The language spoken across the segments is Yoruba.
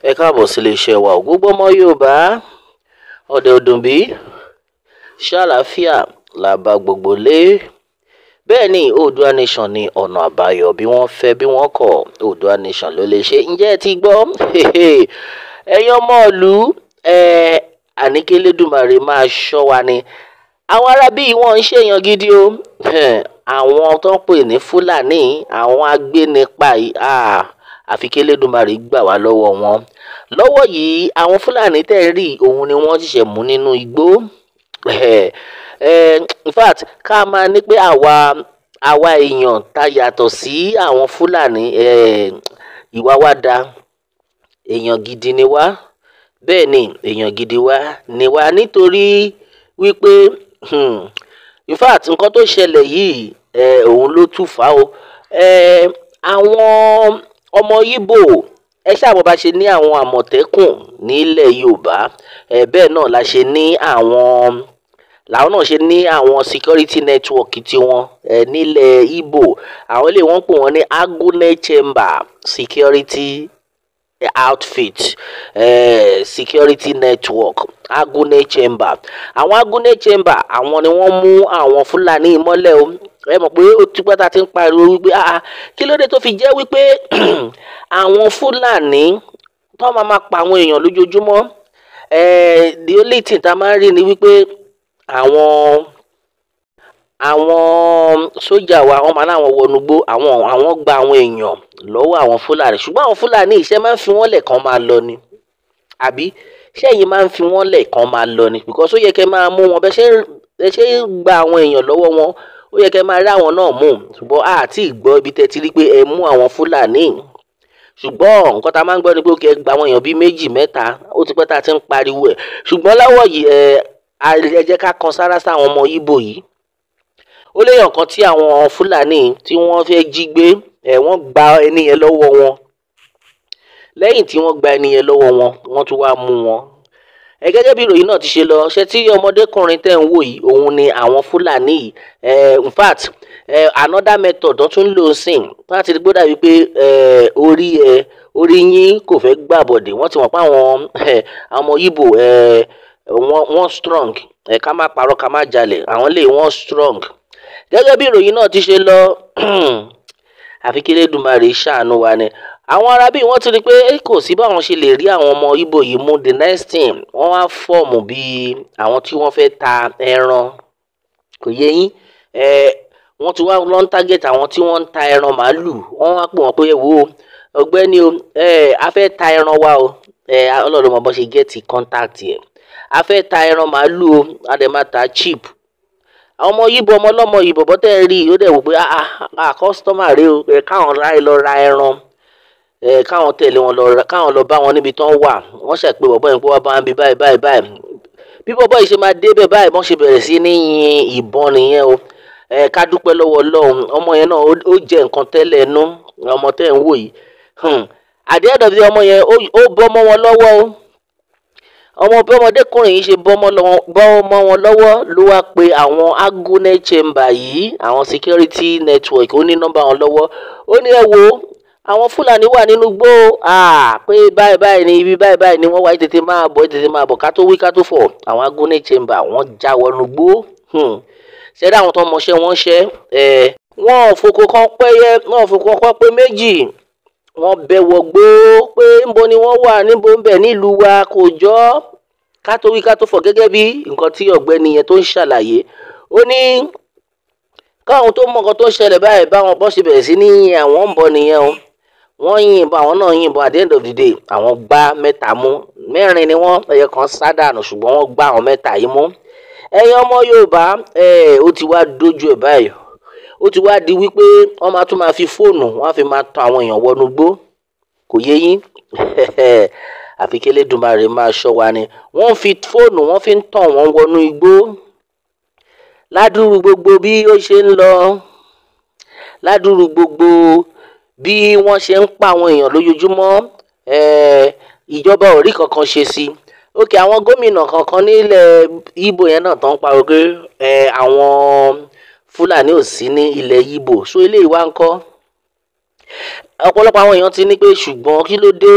Ẹ káàbọ̀ sílé iṣẹ́ wa. Gbogbo ọmọ Yorùbá, ọ̀dẹ̀ òdùnbí, ṣàlàáfíà là bá gbogbo lé. Bẹ́ẹ̀ ni, Oòduà Nation ní ọ̀nà àbáyọ. Bí wọ́n fẹ́ bí wọ́n kọ̀, Oòduà Nation ló lè ṣe. Ǹjẹ́ ẹ ti gbọ́? Ẹ̀yin ọmọ ìlú, àní kí Elédùmarè máa ṣọ́ wa ni. Àwọn arábí wọn ń ṣèyàn gidi o. Àwọn tó ń pè ní Fúlàní, àwọn agbénipa yìí, àfi kí Elédùmarè gbà wá lọ́wọ́ wọn. Lọ́wọ́ yìí, àwọn Fúlàní tẹ́ ń rí, òun ni wọ́n ṣẹ̀ṣẹ̀ mú nínú igbó. In fact, ká máa ní pé àwa èèyàn tá yàtọ̀ sí àwọn Fúlàní, ìwà wa da, èèyàn gidi ni wá. Bẹ́ẹ̀ ni, èèyàn gidi wá ni wá, nítorí wípé, in fact, nǹkan tó ṣẹlẹ̀ yìí, òun ló tún fà á o. Àwọn ọmọ Ìgbò, ẹ ṣáà mọ̀ bá ṣe ní àwọn Àmọ̀tẹ́kùn nílẹ̀ Yorùbá, bẹ́ẹ̀ náà la ṣe ní àwọn, làwọn náà ṣe ní àwọn security network tiwọn nílẹ̀ Ìgbò. Àwọn eléyìí, wọ́n pè wọ́n ní Agune Chamber Security Outfit, Security Network, Agune Chamber. Àwọn Agune Chamber, àwọn ni wọ́n mú àwọn Fúlàní mọ́lẹ̀ o. Ẹ mọ̀ pé ó ti pẹ́ tá a ti ń pariwo wípé, ah, kí ló dé tó fi jẹ́ wípé àwọn Fúlàní tó máa ma pa àwọn èèyàn lójoojúmọ́? The only thing tá a máa ń rí ni wípé àwọn sójà wa, wọ́n máa láwọn wọnú igbó, àwọn gba àwọn èèyàn lọ́wọ́ àwọn Fúlàní. Ṣùgbọ́n àwọn Fúlàní, ìṣe máa ń fi wọ́n lẹ̀ kán máa lọ ni, àbí ṣé ẹ̀yin máa ń fi wọ́n lẹ̀ kán máa lọ ni? Because ó yẹ kẹ́ máa mú wọn. Bẹ́ẹ̀ ṣe ń gba àwọn èèyàn lọ́wọ́ wọn, ó yẹ kẹ́ máa rí àwọn náà mú. Ṣùgbọ́n a ti gbọ́ ibi tẹ́ ti rí pé ẹ mú àwọn Fúlàní. Ṣùgbọ́n nǹkan tá a máa ń gbọ́ ni pé ó kẹ́ gba àwọn èèyàn bíi méjì, mẹ́ta. Ó ti pẹ́ tá a ti ń pariwo ẹ̀. Ṣùgbọ́n láwọ̀ yìí, ẹ jẹ́ ká kan sára sáwọn ọmọ Ìgbò yìí. Ó léèyàn kan tí àwọn Fúlàní tí wọ́n fẹ́ jí gbé, wọ́n gba ẹni yẹn lọ́wọ́ wọn. Lẹ́yìn tí wọ́n gba ẹni yẹn lọ́wọ́ wọn, wọ́n tún wá mú wọn. Gẹ́gẹ́ bí ìròyìn náà ti ṣe lọ, ṣe tí ọmọdékùnrin tẹ́ ń wò yìí, òun ni àwọn Fúlàní yìí. In fact, another method tó tún lò sìn láti rí gbọ́dọ̀ wípé orí yín kò fẹ́ gbàbọ̀dè. Wọ́n ti mọ̀ pé àwọn ọmọ Ìgbò, wọ́n strong. Ká má parọ́, ká má jalè, àwọn lè wọ́n strong. Gẹ́gẹ́ bí ìròyìn náà ti ṣe lọ, àfi kí Elédùmarè ṣàánú wa ni. Àwọn arábí, wọ́n ti rí pé kò sí báwọn ṣe lè rí àwọn ọmọ Ìgbò yìí mú. The next thing, wọ́n wá form bíi àwọn tí wọ́n fẹ́ ta ẹran. Kò yé yín? Wọ́n ti wá lọ ń target àwọn tí wọ́n ń ta ẹran màálù. Wọ́n wá pè wọ́n pé, "Wo ọ̀gbẹ́ni o, a fẹ́ ta ẹran wa o." Ọlọ́run mọ̀ bó ṣe get contact ẹ̀. "A fẹ́ ta ẹran màálù o, a dẹ̀ máa ta cheap." Àwọn ọmọ Yíbo, ọmọ ọlọ́mọ yìí, bọ̀bọ́ tẹ́ ẹ rí i, ó dẹ̀ wò pé, ah ah, customer rèé o, káwọn ráyè lọ ra ẹran, káwọn tẹ̀lé wọn lọ, káwọn lọ bá wọn níbi tán wà. Wọ́n ṣe pé bọ̀bọ́ yẹn pé wọ́n bá ń bi báyìí báyìí báyìí. Bí bọ̀bọ́ yìí ṣe máa débẹ̀ báyìí, wọ́n ṣe bẹ̀rẹ̀ sí ní yin ìbọn nìyẹn o. Ká dúpẹ́ lọ́wọ́ Ọlọ́run, ọmọ yẹn náà ó jẹ́ nǹkan tẹ́lẹ̀ nú. Ọmọ tẹ́ ń wò yìí, at the end of the day, ọmọ yẹn ó bọ́ mọ́ wọn lọ́wọ́ o. Ọmọ bí ọmọdékùnrin yìí ṣe bọ́ mọ́ wọn lọ́wọ́, ló wá pe àwọn Agune Chamber yìí, àwọn security network. Ó ní nọ́mbà wọn lọ́wọ́. Ó ní, "Ẹ wo, àwọn Fúlàní wà nínú igbó pé báyìí báyìí ní ibi báyìí báyìí ni wọ́n wáyé, tètè máa bọ̀, tètè máa bọ̀." Ká tó wí ká tó fọ̀, àwọn Agune Chamber, wọ́n já wọnú igbó. Ṣẹ́dá àwọn tó mọṣẹ́ wọ́n ṣẹ́ ẹ̀, wọ́n ò fòkò kan pẹ́yẹ, wọ́n ò fòkò kan pé méjì. Wọ́n bẹ̀ wọ̀gbó pé níbo ni wọ́n wà, níbo ń bẹ̀ nílùú wa kò jọ́. Ká tó wí ká tó fọ̀, gẹ́gẹ́ bí nǹkan tí ọ̀gbẹ́ni yẹn tó ń ṣàlàyé, ó ní káwọn tó mọ nǹkan tó ń ṣẹlẹ̀ báyìí, báwọn bọ́ ṣe bẹ̀rẹ̀ sí ní yin àwọn ń bọ̀ nìyẹn o. Wọ́n yìnbọn, àwọn náà yìnbọn. At the end of the day, àwọn gbá mẹ́ta mú. Mẹ́rin ni wọ́n, ẹyọ kan sá dànù, ṣùgbọ́n wọ́n gbá àwọn mẹ́ta yìí mú. Ẹ̀yin ọmọ Yorùbá, ó ti wá dójú ẹ̀ báyìí. Ó ti wá di wípé wọ́n máa tún máa fi fóònù, wọ́n á fi máa tan àwọn èèyàn wọnú igbó. Kò yé yín? Àfi kí Elédùmarè máa ṣọ́ wa ni. Wọ́n fi fóònù, wọ́n fi ń tàn wọ́n wọnú igbó. Ládùúrú gbogbo bí ó ṣe ń lọ, ládùúrú gbogbo bí wọ́n ṣe ń pa àwọn èèyàn lójoojúmọ́, ìjọba ò rí kankan ṣe sí. Ókè, àwọn gómìnà kankan nílẹ̀ Ìgbò yẹn náà tó ń pariwo pé àwọn Fúlàní ò sí ní ilẹ̀ Ìgbò, so eléyìí wá ń kọ́. Ọ̀pọ̀lọpọ̀ àwọn èèyàn ti ní pé, ṣùgbọ́n kí ló dé?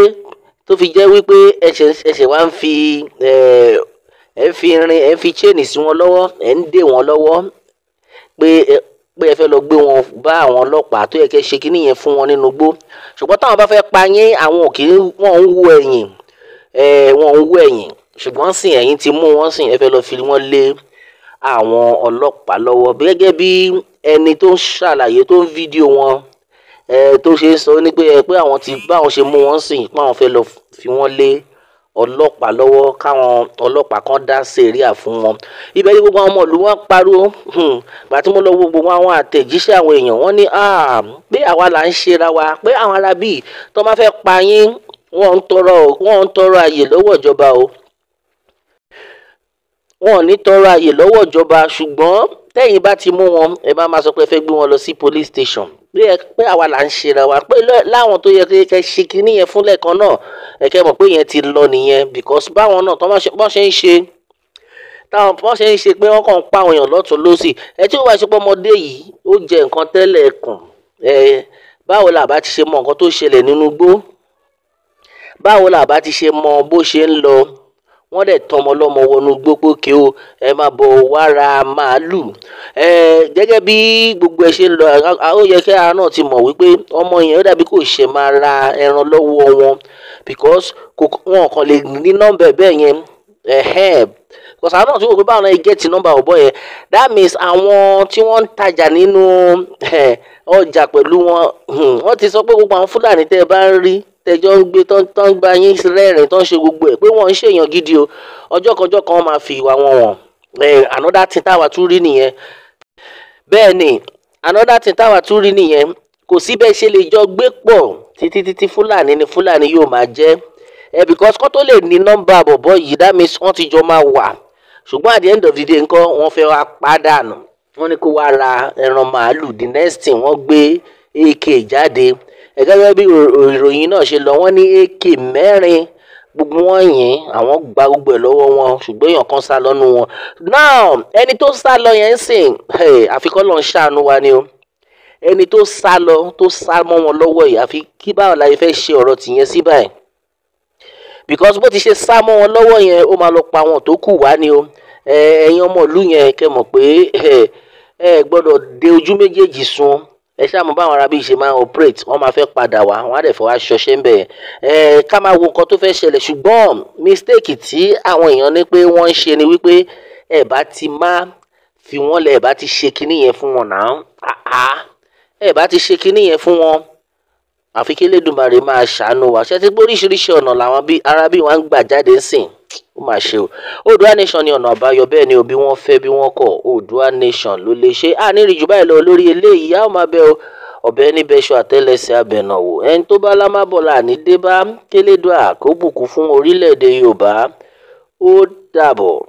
tó fi jẹ́ wípé ẹsẹ̀ wá ń fi ẹ̀ ń fi irin, ẹ̀ ń fi chain sí wọn lọ́wọ́, ẹ̀ ń dè wọ́n lọ́wọ́ pé ẹ fẹ́ lọ gbé wọn bá àwọn ọlọ́pàá tó yẹ kẹ́ ṣe kíní yẹn fún wọn nínú igbó. Ṣùgbọ́n táwọn bá fẹ́ pa yín, àwọn ò kì í, wọ́n ń wú ẹ̀yìn, wọ́n ń wú ẹ̀yìn. Ṣùgbọ́n sìn ẹ̀yìn ti mú wọn sìn, ẹ fẹ́ lọ fi wọ́n lé àwọn ọlọ́pàá lọ́wọ́. Gẹ́gẹ́ bí ẹni tó ń ṣàlàyé tó ń fídíò wọn, tó ṣe ń sọ ní pé pé àwọn ti báwọn ṣe mú wọn sìn, pé àwọn fẹ́ lọ fi wọ́n lé ọlọ́pàá lọ́wọ́ káwọn ọlọ́pàá kan dá sẹ̀ríà fún wọn. Ibẹ̀ ni gbogbo àwọn ọmọ ìlú wọn pariwo. Gbà tí mo lọ wo gbogbo àwọn àtẹ̀jíṣẹ́ àwọn èèyàn, wọ́n ní pé àwa là ń ṣera wa, pé àwọn ará bíi tó máa fẹ́ pa yín, wọ́n ń tọrọ àyè lọ́wọ́ ìjọba o. Wọ́n ò ní tọrọ àyè lọ́wọ́ ìjọba, ṣùgbọ́n tẹ́yìn bá ti mú wọn, ẹ bá máa sọ pé ẹ fẹ́ gbé wọn lọ sí police station. Pé àwa là ń ṣera wa, pé láwọn tó yẹ kẹ́ ṣe kinní yẹn fún lẹ́ẹ̀kan náà, ẹ kẹ́ mọ̀ pé yẹn ti lọ nìyẹn. Because báwọn náà tọ́ bọ́n ṣe ń ṣe, táwọn bọ́n ṣe ń ṣe pé wọ́n kàn ń pa àwọn èèyàn lọ́tún lọ́sì. Ẹ tí ó wá ṣe pé ọmọdé yìí ó jẹ nǹkan tẹ́lẹ̀ kùn, báwo la bá ti ṣe mọ nǹkan tó ṣẹlẹ̀ nínú igbó? Báwo la bá ti ṣe mọ bó ṣe ń lọ? Wọ́n dẹ̀ tọmọ lọ́mọ wọnú igbó pé kí o ẹ máa bọ̀ wá ra màálù. Gẹ́gẹ́ bí gbogbo ẹ ṣe ń lọ, ó yẹ kí ara náà ti mọ̀ wípé ọmọ yẹn ó dàbí kò ṣe máa ra ẹran lọ́wọ́ wọn, because wọn kàn lè ní nọ́mbà bẹ́ẹ̀ yẹn. Because àwọn náà tún wò pé báwọn náà gẹ́ẹ̀tì nọ́mbà ọ̀bọ yẹn, that means àwọn tí wọ́n ń tajà nínú ọjà pẹ̀lú wọn, wọ́n ti sọ pé gbogbo àwọn Fúlàní tẹ́ ẹ bá ń rí tẹjọ́ ń gbé tán ń gba yín rẹ́rìn tán ṣe gbogbo ẹ̀ pé wọ́n ń ṣèyàn gidi o, ọjọ́ kanjọ́ kan máa fi ìwà wọn wọ̀n. Another thing táwa tún rí nìyẹn. Bẹ́ẹ̀ ni another thing táwa tún rí nìyẹn. Kò sí bẹ́ẹ̀ ṣe lè jọ gbé pọ̀ títí títí, Fúlàní ni Fúlàní yóò máa jẹ́. Because kó tó lè ní nọ́mbà bọ̀bọ̀ yìí, that means wọ́n ti jọ máa wà. Ṣùgbọ́n at the end of the day ńkọ́, wọ́n fẹ́ wá pàdánù. Wọ́n ní kó wá ra ẹran màálù. The next thing, wọ́n gbé AK jáde. Gẹ́gẹ́ bí ìròyìn náà ṣe lọ, wọ́n ní AK 4 gbogbo wọn yìn, àwọn gba gbogbo ẹ̀ lọ́wọ́ wọn, ṣùgbọ́n èèyàn kan sá lọ́nu wọn. Now ẹni tó sá lọ yẹn ń sìn, àfi kọ́ ló ń ṣàánú wa ni o. Ẹni tó sá lọ, tó sá mọ́ wọn lọ́wọ́ yìí, àfi kí báwo la fẹ́ ṣe ọ̀rọ̀ tìyẹn sí báyìí? Because bó ti ṣe sá mọ́ wọn lọ́wọ́ yẹn, ó máa lọ pa wọn tó kù wá ni o. Ẹ̀yin ọmọ ìlú yẹn kẹ́ mọ̀ pé ẹ gbọ́dọ̀ de ojú méjèèjì sun. Ẹ ṣáà mọ̀ báwọn arábí ṣe máa operate, wọ́n máa fẹ́ padà wá, wọ́n á dẹ̀ fẹ́ wá ṣọṣẹ́ ń bẹ̀. Ká máa wo nǹkan tó fẹ́ ṣẹlẹ̀. Ṣùgbọ́n mistake tí àwọn èèyàn ní pé wọ́n ń ṣe ni wípé ẹ bá ti má fi wọ́n lẹ̀, ẹ bá ti ṣe kinní yẹn fún wọn náà. Ẹ bá ti ṣe kinní yẹn fún wọn. Àfi kí Elédùmarè máa ṣàánú wa. Ṣé ti pé oríṣiríṣi ọ̀nà làwọn bí arábí wọn ń gbà jáde ń sìn? Ó máa ṣe o. Oòduà Nation ni ọ̀nà àbáyọ, bẹ́ẹ̀ ni o, bí wọ́n fẹ́ bí wọ́n kọ̀, Oòduà Nation ló lè ṣe. A ní rí jù báyìí lọ lórí eléyìí, a ó máa bẹ o. Ọ̀bẹ níbẹ̀ ṣọ àtẹ́lẹsẹ̀ abẹ̀nàwò. Ẹni tó bá lámábọ̀ là ní dé bá. Kélédùà kó bùkún fún orílẹ̀-èdè Yorùbá. Ó dàbọ̀.